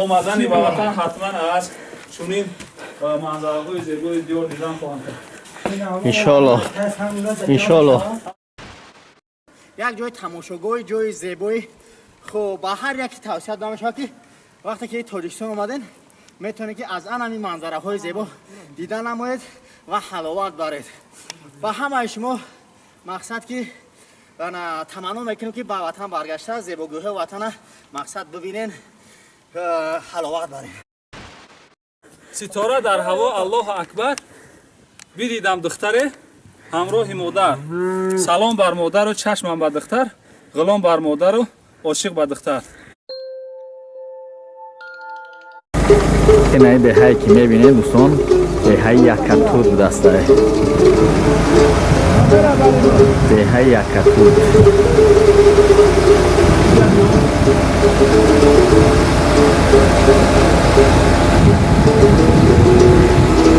Омадани ба ватан ҳатман аз чунин манзараҳои зебои диёр дидан хоҳанд кард. Иншоаллоҳ, иншоаллоҳ. Як ҷои тамошогоҳи ҷои зебои хуб ба ҳар яке тавсия дода мешавад, ки вақте ки Тоҷикистон омаден, метавонед, ки аз ан ҳамин манзараҳои зебо дида намоед ва ҳаловат баред. Ба ҳамаи шумо мақсад ки таманно мекунем, ки ба ватан баргашта зебогиҳои ватана мақсад бибинен, ҳаловат баред. Ситора дар ҳаво, Аллоҳу акбар, бидидам духтаре ҳамроҳи модар. Салом бар модару чашмам ба духтар, ғулом бар модару ошиқ ба духтар. Инаи деҳае ки мебинед, дӯстон, деҳаи Яккатуд будааст. Деҳаи Яккатуд.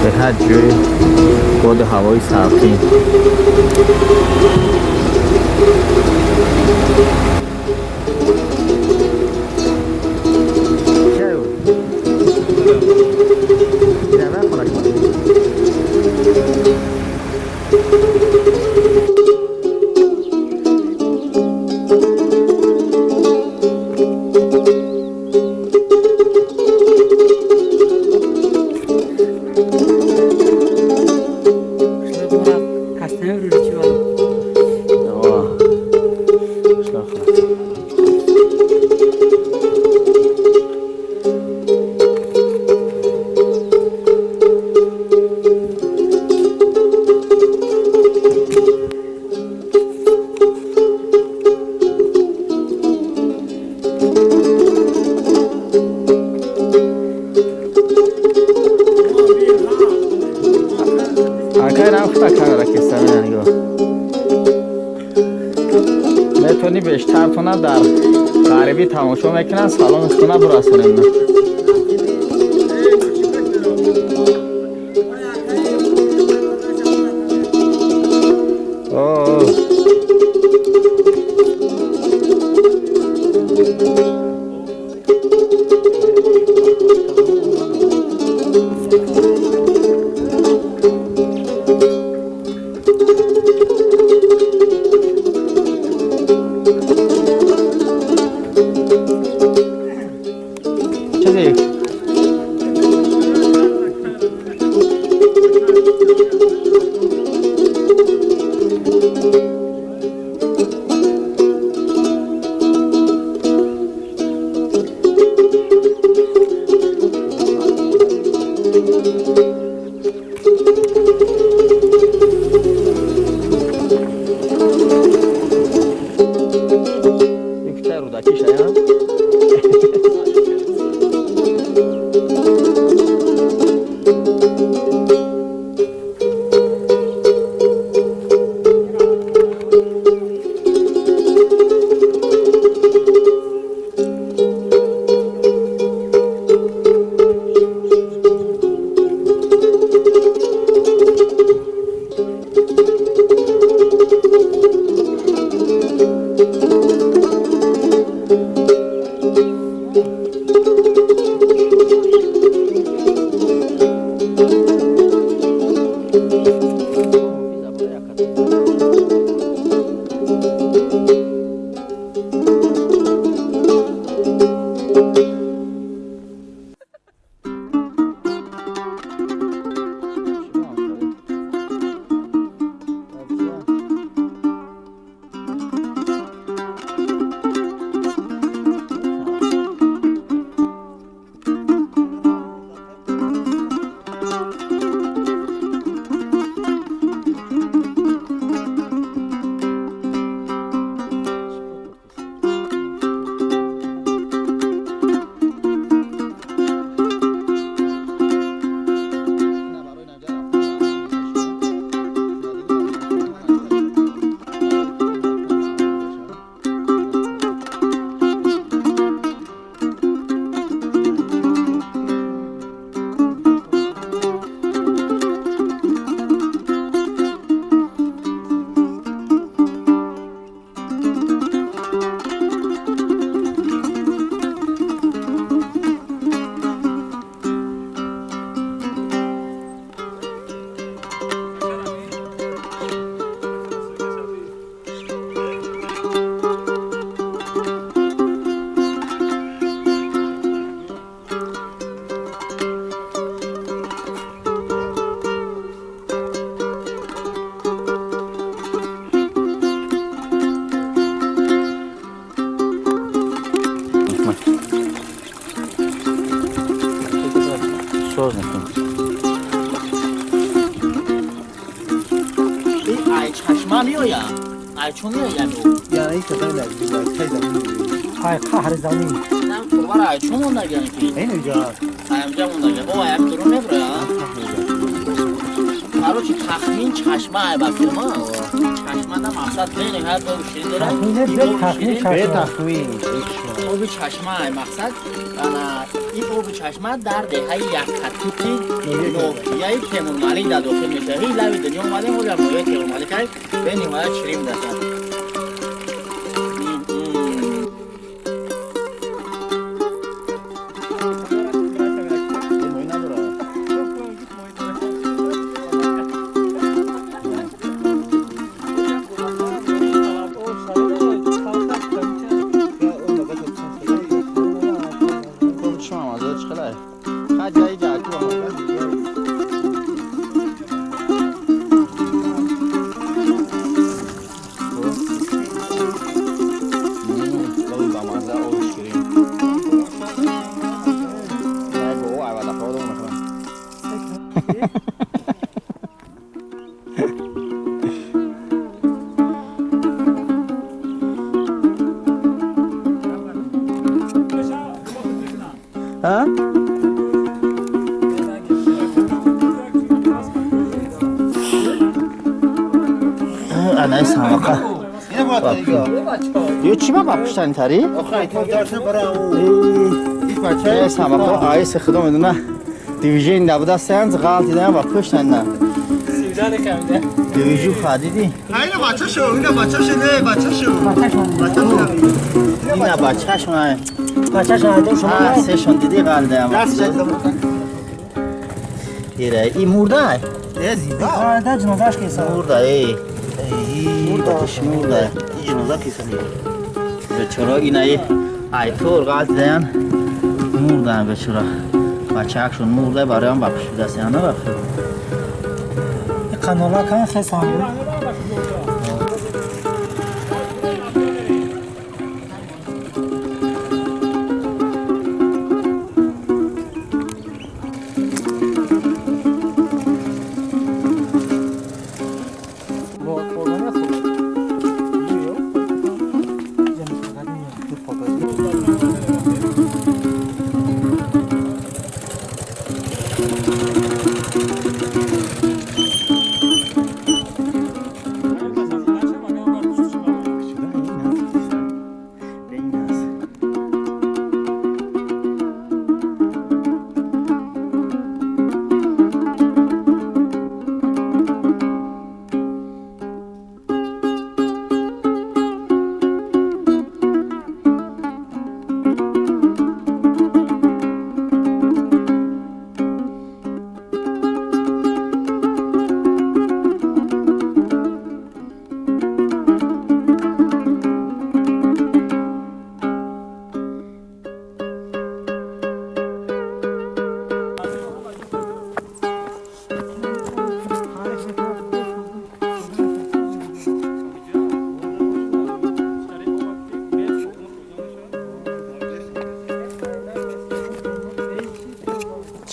Беҳад ҷои боду ҳавои салқин. Метавонӣ бештартона дар ғарибӣ тамошо мекунанд, саломи худтона бирасонем. Мекунад. Соз мекунад. Ай чашма меояд. Ай чун меояд? Я ин кадай наздик ай замин. Ай қаҳр замин. Нам турбара ай чун мондагиан ки? Инҷа. Ай амҷа мондагиан. О, ай ам туру мебра. Короче, тахмин чашма ай ба фирма. Чашма да мақсад бениҳоят оби ширин дорад. Бе тахмин. Оби чашма ай мақсад. Ана ин оби чашма дар деҳаи Яккатути ноҳияи Темурмалик дар дохил мешавад. Ҳеҷ лаби дунё омадем, ҳоли ҳам ноҳияи Темурмалик ай бениҳоят ширин будааст. Ё чӣ ба пуштани тари? Самақа айси худо медона дивижен набуда сеанс ғалт дидан ба пуштани на. Дивижу хадиди? Ина бачашу, ина бачашу, не бачашу. Ина бачашу ай. Бачашу ай шумо. Сешон диди ғалт дидан. Ира и мурда ай. Не зинда. А, да ҷинозаш киса. Мурда эй. Мурда, мурда. Ҷиноза киса. Бечора инаи айтор ғалт дидан мурдан бечора. Бачаакшон мурда бароям ба пушт дастяна ба. Канала кан хесам.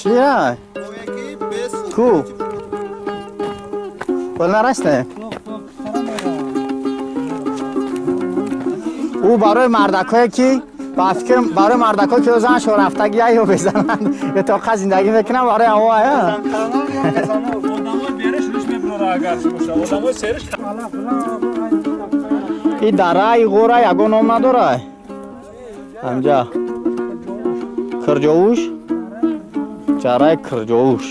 Чия? Ку? Пол нарасте? Ӯ барои мардакое ки ба фикрам барои мардакое ки занашон рафтагӣ ё безананд бетоқат зиндагӣ мекунанд барои ҳаво ая. И дараи ғора ягон ном надорад? Ҳамҷа Кирҷовуш? Ҷараи Кирҷовуш.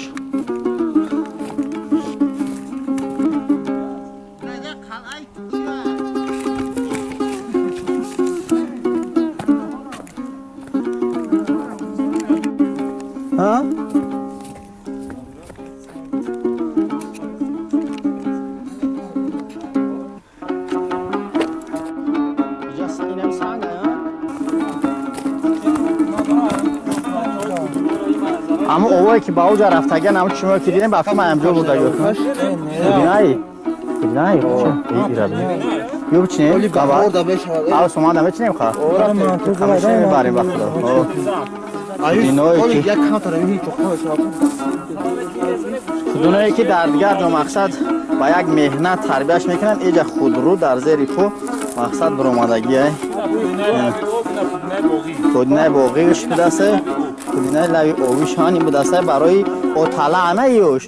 Аммо овое ки ба оҷа рафтагиан, ҳамо чимое ки дидем, ба филм ҳамҷо бурдагиётунаш. Бинай? Бинай? Ира бин. Ё бичинем? Қабат. Сомон да мечинем ха? Ҳамеша мебарем ба худо. Худоное ки дар дигар ҷо мақсад ба як меҳнат тарбияш мекунанд, иҷа худрӯ дар зери кӯҳ мақсад баромадагиай. Пудинаи боғиш будасе, пудинаи лави овиш ҳани будасе барои отала ана ёш.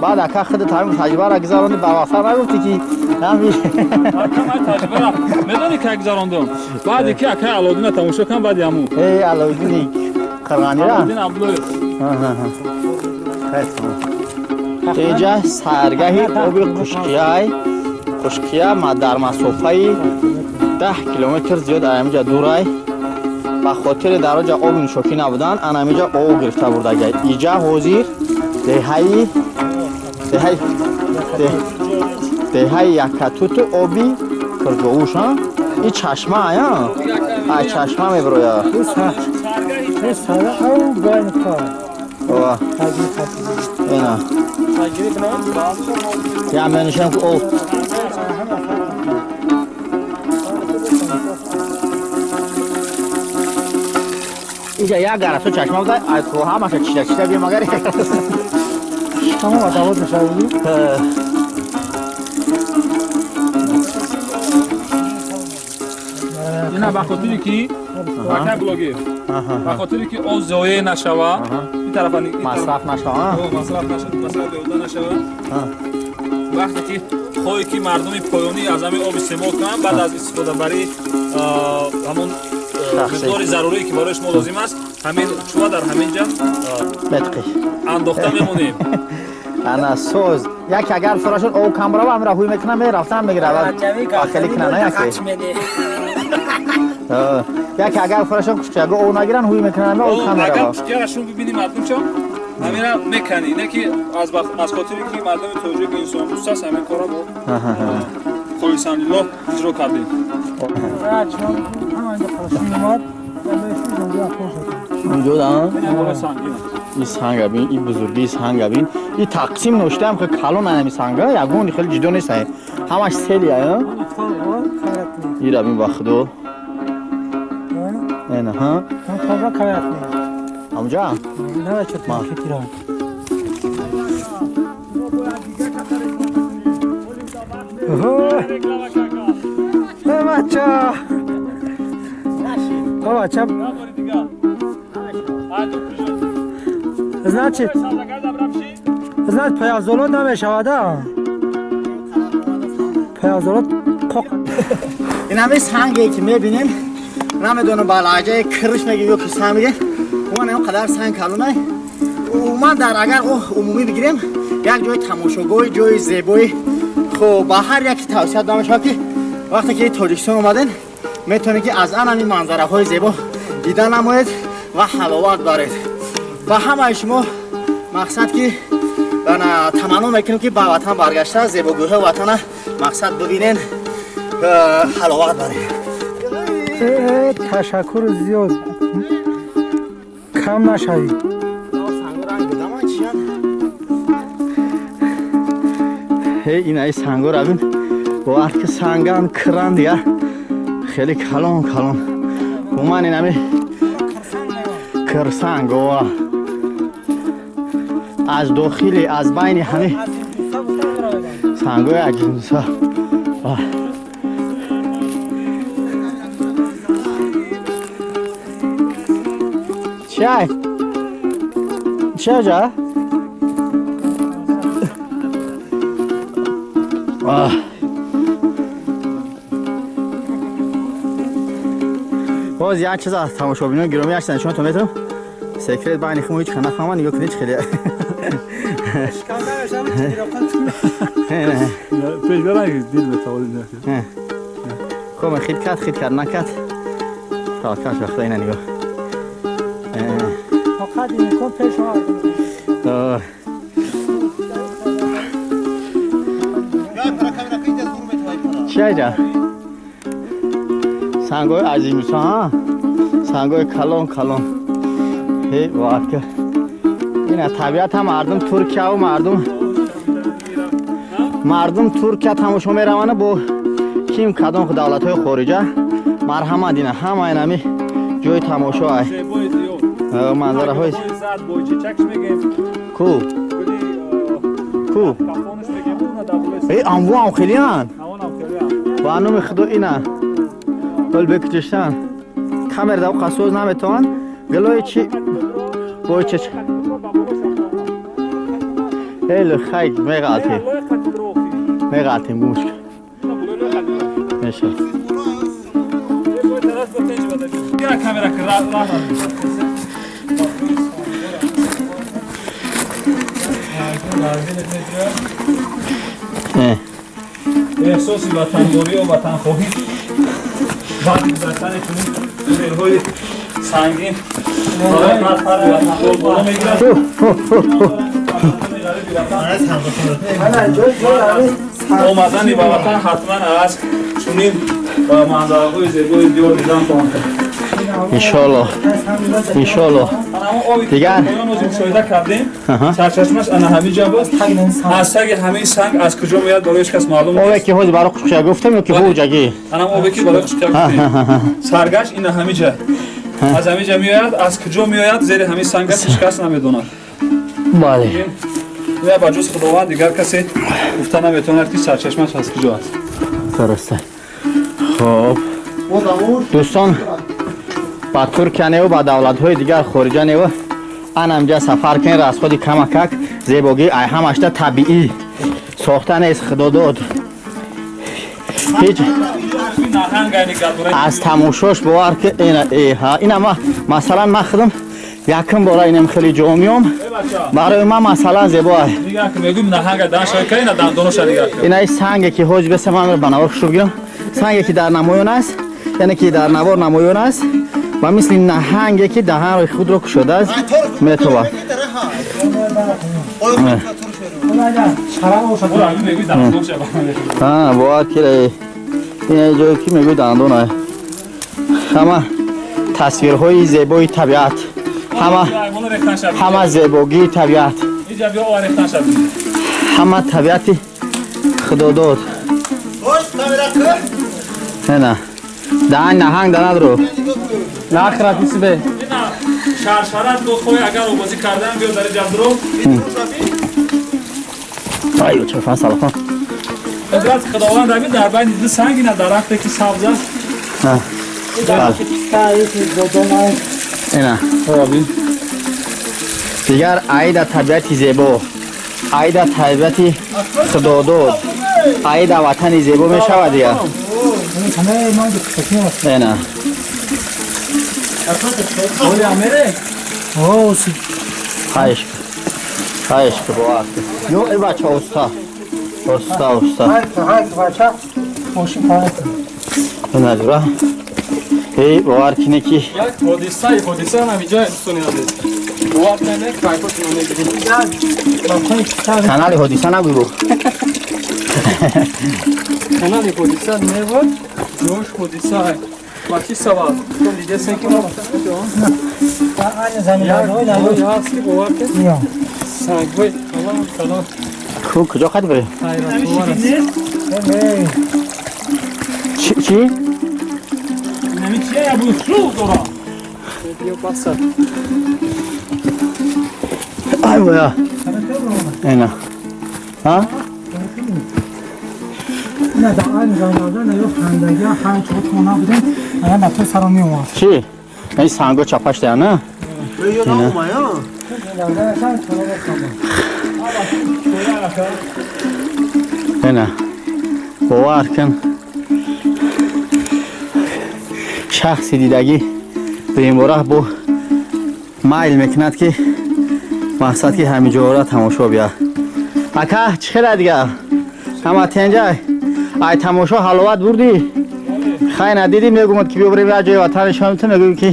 Баъд ака худ таҷрибаро гузаронди, ба вафа нагуфтӣ ки медонӣ ка гузарондум? Баъде ки акаи Алоуддина тамошо кам, баъди ҳамун. Эй Алоуддини Қирғанира? Алоуддин Абдуллоев. Иҷа саргаҳи оби Қушқияй. Қушқия дар масофаи 10 километр зиёд аямиҷа дурай. Ба хотири дар оҷа оби нӯшокӣ набудан, анамиҷа об гирифта бурдагай. Иҷа ҳозир деҳаи Яккатуту оби Кирҷовуш, и чашма ая? Ай чашма мебироя. Ина. Я менишам ки об. Иҷа як гарасо чашма буда, ай ко ҳамаша чида чида биё магар. Тамом адавот мешавӣ? Ина ба хотире ки ака блогер, ба хотире ки об зоеъ нашава, ин тарафа масраф нашава, масраф нашава, масраф беҳуда нашава. Вақте ки хоҳӣ ки мардуми поёнӣ аз ҳамин об истеъмол кунанд, баъд аз истифодабарии ҳамон миқдори зарурие ки барои шумо лозим аст, ҳамин чӯба дар ҳамин ҷа андохта мемонем. Ана соз як агар фурашон об кам барава, ҳамира ҳуй мекунам, мерафтам мегирава. Хеле кунам, на яке. Яке агар фурашон қушқияго об нагиранд, ҳуй мекунам, об кам мерава. Агар қушқиярашон бибини мардумчон, ҳамира мекани, не ки аз хотире ки мардуми тоҷик инсондӯст аст, ҳамин корро бо холисанлилоҳ иҷро кардем. Унҷо да? Ин санга бин, ин бузургии санга бин. Ин тақсим ноштаам ки калон ами санга, ягон хеле ҷидо нест. Ҳамаш селия, ира бин ба худо. Ена, ҳа? Амҷа? Бача! Бача! Значит, паязолот намешавад, а? Паязолот қоқ. Ин ҳамин санге ки мебинем, намедонам ба лаҳҷаи криш мегӯ ё ки санг мегӯ, умуман ин қадар санг калонай. Умуман дар агар умумӣ бигирем, як ҷои тамошогоҳи, ҷои зебои. Хуб, ба ҳар яке тавсия дода мешавад ки вақте ки Тоҷикистон омаден, метавонед ки аз ан ҳамин манзараҳои зебо дида намоед ва ҳаловат баред. Ба ҳамаи шумо мақсад ки таманно мекунем ки ба ватан баргашта зебогиҳои ватана мақсад бибинен, ҳаловат баред. Ташаккур зиёд, кам нашавӣ. Ин ай сангора бин, бовар ки санган киранд дигар хеле калон калон. Умуман ин ҳами кирсанг аз дохили аз байни ҳами сангои аҷинса. Чай? Чай ҷа? Боз як чиз аз тамошобинони гиромӣ як чиз нишонатон метавам. Секрет байни хумо ҳеҷ нафаҳманд, нигоҳ кунед чӣ хеле. Ком хит кард, хит кард, накард. Таваккал ба Худо, ина нигоҳ. Чӣ айҷа? Сангои азимуса, ҳа? Сангои калон калон. Ҳей, вака. Ина табиат ҳам мардум Туркияву мардум Мардум Туркия тамошо мераванд, бо ким кадом давлатҳои хориҷа. Марҳамат, ина ҳама инами ҷои тамошо ай. Манзараҳои ку ку э анвоам хелиан ба номи худо ина ҳол бекучиштан камера да қасоз наметавон гилои чи бойчеч эл хай меғалтем меғалтем гумш меша. Эҳсоси ватандорӣ ва ватанхоҳӣ баъди гузаштани чунин туннелҳои сангин барои ҳар фарди ватандор боло мегирад. Омадани ба ватан ҳатман аз чунин манзараҳои зебои диёр дидан хоҳанд кард. Иншоаллоҳ, иншоаллоҳ. Дигар мушоҳида кардем, сарчашмаш ана ҳамин ҷо буд. Аз таги ҳамин санг аз куҷо меяд барои ҳеҷ кас маълум нест. Обе ки ҳозир барои қушқия гуфтем ё ки ҳуҷагӣ? Анам обе ки барои қушқия гуфтем. Саргашт ина ҳамин ҷа. Аз ҳамин ҷа меояд, аз куҷо меояд зери ҳамин санг аст, ҳеҷ кас намедонад. Бале. Ина ба ҷуз Худованд дигар касе гуфта наметавонад ки сарчашмаш аз куҷо аст. Дуруст. Хоб. Дӯстон, ба Туркия неву ба давлатҳои дигар хориҷа неву анамҷа сафар кунед, расходи камакак зебогӣ ай ҳамашта табиӣ сохта нест, худо дод. Ҳеҷ аз тамошош бовар ки ина масалан ман худам якум бора инам хеле ҷо меом, барои ман масалан зебо ай. Инаи санге ки ҳоҷ беса ман ба навор хушрӯ бигирам, санге ки дар намоён аст, яъне ки дар навор намоён аст ва мисли наҳанге ки даҳанро худро кушодааст метобад. Бовар ки ин ҷое ки мегӯй дандон ай. Ҳама тасвирҳои зебои табиат, ҳама зебогии табиат, ҳама табиати худодод. Ина даҳан наҳанг данадро нахратисбе шаршарат бохоҳӣ агар обозӣ кардан биё дар ҷабдро. Ай чафан салафон. Қудрати Худованд ами дар байни ду санг ина дарахте ки сабз аст. Ина дигар айда табиати зебо, айда табиати худодод, айда ватани зебо мешавад дигар. Ина хайш хайш бовар. Ё эй бача уста уста уста. Ина дура эй бовар кине ки як ҳодиса ҳамиҷа дӯстони азиз. Бовар кунед кайфотонро мегиред. Канали ҳодиса нагӯй бу. Канали ҳодиса небуд, ҷош ҳодиса. Ба чӣ сабаб? Чун дидесен ки мо ҳаст ки бовар кунед сангҳои калон калон. Ку куҷо қад барем? Чӣ? Инами чия я бу шуғ дора. Биё баса. Ай воя. Ина. Ҳа? نه در این زنگازه نه یه خندگی هم چوب خونه بودیم الان با تو سرم میومد. چی؟ این سنگو چپش ده نه؟ نه باور کن шахси дидагӣ дуюмбора бо майл мекунад ки мақсад ки ҳаминҷора тамошо бияд. Ака чӣ хела дигар? Ҳама тенҷай? Ай тамошо ҳаловат бурдӣ? Хай надидӣ мегумад ки биё бирем як ҷои ватанишон ту мегӯӣ ки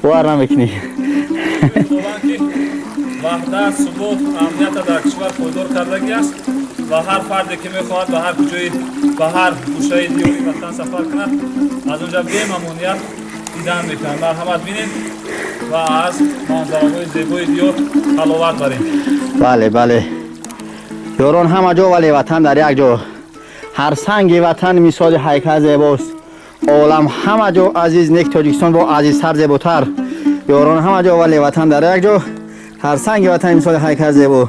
бовар намекунӣ. Ваҳдат, субот, амнията дар кишвар пойдор кардагӣ аст ва ҳар фарде ки мехоҳад ба ҳар куҷои ба ҳар гӯшаи диёри ватан сафар кунад аз онҷа бемамоният дидан мекунад. Марҳамат бинед ва аз манзараҳои зебои диёр ҳаловат барем. Бале, бале. Ёрон ҳама ҷо, вале ватан дар як ҷо. Ҳар санги ватан мисоли ҳайкал зебост. Олам ҳама ҷо азиз, нек Тоҷикистон бо азизтар, зеботар. Ёрон ҳама ҷо, вале ватан дар як ҷо. Ҳар санги ватан мисоли ҳайкал зебо.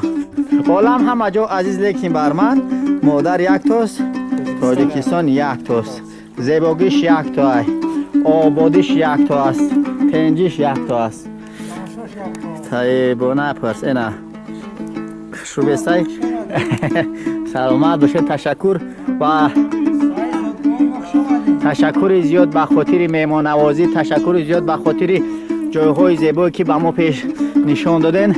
Олам ҳама ҷо азиз, лекин бар ман модар яктост, Тоҷикистон яктост. Зебогиш якто ай, ободиш якто аст, тенҷиш якто аст. Таибо напарс, эна. Хушрӯбестай. Саломат бошед, ташаккур ва ташаккури зиёд ба хотири меҳмоннавозӣ, ташаккури зиёд ба хотири ҷойҳои зебое ки ба мо пеш нишон доден.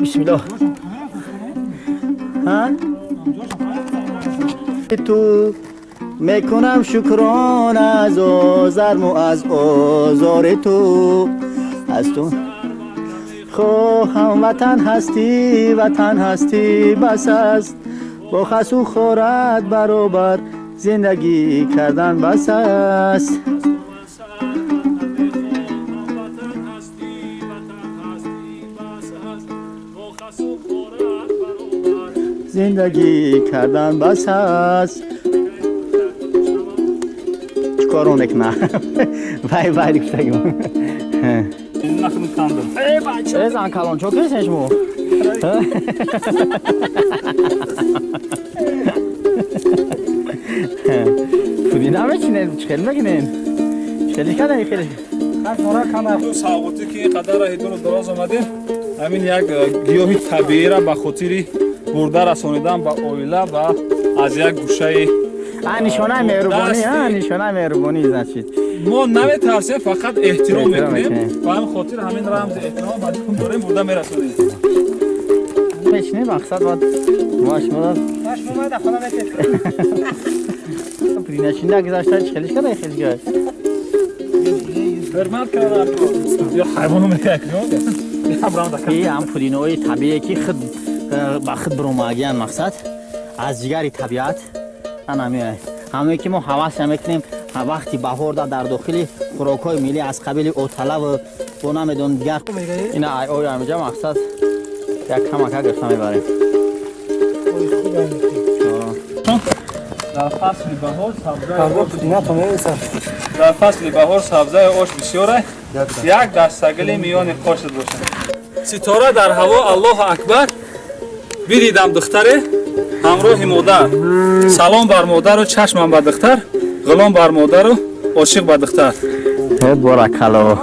Бисмиллоҳ. Ту мекунам шукрон аз озарму аз озори ту, аз ту хоҳам ватан ҳастӣ, ватан ҳастӣ бас аст, бо хасу хорат баробар зиндагӣ кардан бас аст. Зиндагӣ кардан бас аст. Чикор мекуна? Вай вай гуфтагим. Э зан калон чо кесен шумо? Пуди намечинед, чӣ хел мекунед? Хеле кадан хеле. Савғотӣ ки ин қадар раҳи дуру дароз омадем, ҳамин як гиёҳи табиира ба хотири бурда расонидан ба оила ва аз як гӯшаи нишонаи меҳрубонӣ, нишонаи меҳрубонӣ значит. Мо наметарсем, фақат эҳтиром мекунем. Ба ҳамин хотир ҳамин рамзи эҳтиром ба дикун дорем, бурда мерасонем. Мечинем, мақсад бад машмада. Приначинда гузашта хелиш када хелиш када. Ҳурмат кардам. Ё ҳайвону мекунем. Ин ҳам пудинаҳои табиие ки худ ба худ биромагиян, мақсад аз ҷигари табиат. Ҳамое ки мо ҳавас мекунем вақти баҳорда дар дохили хӯрокҳои миллӣ аз қабили оталаву бо намедонам дигар ина ай оё ҳамиҷа мақсад як камака гирифта мебарем. Дар фасли баҳор дар фасли баҳор сабзаи ош бисёр як дастагили миёни қошат бошад. Ситора дар ҳаво, Аллоҳу акбар, бидидам духтаре ҳамроҳи модар. Салом бар модару чашмам ба духтар, ғулом бар модару ошиқ ба духтар. Боракалло.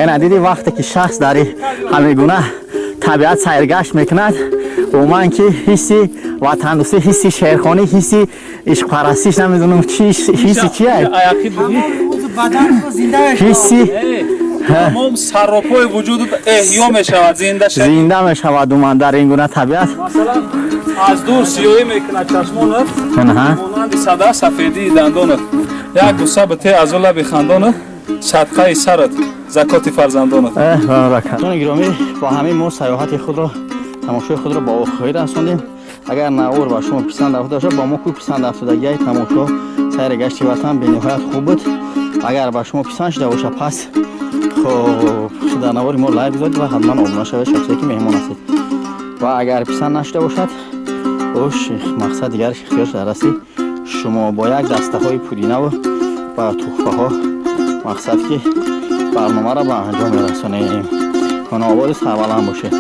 Ена диди вақте ки шахс дар ҳамин гуна табиат сайргашт мекунад, умуман ки ҳисси ватандӯстӣ, ҳисси шеърхонӣ, ҳисси ишқпарастиш, намедонам чи ҳисси чия? Ҳисси тамом сарропҳои вуҷудат эҳё мешавад, зинда шавад. Зинда мешавад умуман дар ин гуна табиат. Масалан, аз дур сиёҳӣ мекунад чашмонат, монанди сада сафедии дандонат, як гусса бите аз ӯ лаби хандонат, садқаи сарат, закоти фарзандонат. Дӯстони гиромӣ, бо ҳамин мо саёҳати худро, тамошои худро ба охир расондем. Агар навор ба шумо писанд афтода бошад, ба мо ку писанд афтодагиҳои тамошо сайри гашти ватан бениҳоят хуб буд. Агар ба шумо писанд шуда бошад, пас хоб дар навори мо лайк гузоред ва ҳатман обуна шавед, шахсое ки меҳмон ҳастед. Ва агар писанд нашуда бошад, ош мақсад дигараш ихтиёр дар дасти шумо. Бо як дастаҳои пудинаву ба тухфаҳо мақсад ки барномаро ба анҷом мерасонем. Хонаободу сарбаланд бошед.